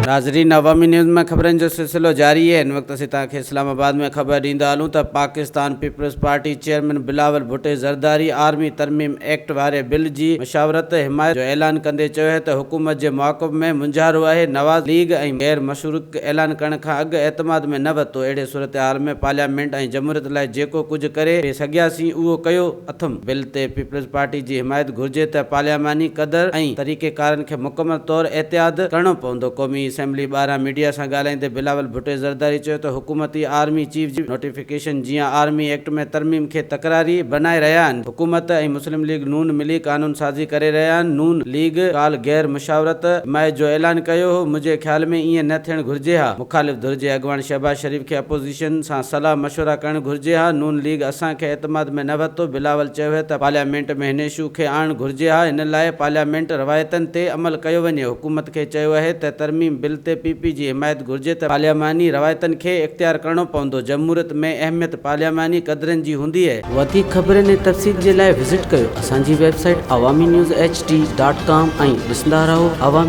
ناظرين عوامي نيوز ۾ خبرن جو سلسلو جاري آهي هن وقت اسين توهان کي اسلام آباد ۾ خبر ڏيندا هلون ته Pakistan Peoples Party chairman Bilawal Bhutto Zardari army ترميم ايڪٽ واري بل جي مشاورت حمايت جو اعلان ڪندي چيو آهي ته حڪومت جي موقف ۾ مونجهارو آهي نواز ليگ ۽ غير مشروط اعلان ڪرڻ کان اڳ اعتماد ۾ نه ورتو اهڙي صورتحال ۾ پارليامينٽ ۽ جمهوريت لاء جيڪو ڪجهه ڪري پئي سگهياسين اهو ڪيو اٿم. بل تي پيپلز پارٽي جي حمايت گهرجي ته پارلياماني قدر ۽ طريقيڪارن کي مڪمل طور احتياط ڪرڻو پوندو. قومي اسيمبلي ٻاهران ميڊيا سان ڳالهائيندي بلاول ڀٽو زرداري چيو ته حڪومتي آرمي چيف جي نوٽيفڪيشن جيان آرمي ايڪٽ ۾ ترميم کي تڪراري بنائي رهيا آهن، حڪومت ۽ مسلم ليگ نون ملي قانون سازي ڪري رهيا آهن، نون ليگ ڪالهه غير مشاورت حمايت جو اعلان ڪيو هو، منهنجي خيال ۾ ائين نه ٿيڻ گهرجي ها. مخالف ڌر جي اڳواڻ شهباز شريف کي اپوزيشن سان صلاح مشورا ڪرڻ گهرجي ها، نون ليگ اسان کي اعتماد ۾ نه ورتو، بلاول چيو هي ته پارليامينٽ ۾ هن اشو کي آڻڻ گهرجي ها، ان لاء پارليامينٽ روايتن تي عمل ڪيو وڃي، حڪومت کي چيو اهي ته ترميم بل تي پي پي جي حمايت گهرجي ته پارلياماني روايتن کي اختيار ڪرڻو پوندو، جمهوريت ۾ اهميت پارلياماني قدرن جي هوندي اهي. وڌيڪ خبرن ۽ تفصيل جي لاء وزٽ ڪيو اسان جي website Awami news H D dot com ۽ ڏسندا رهو عوامي.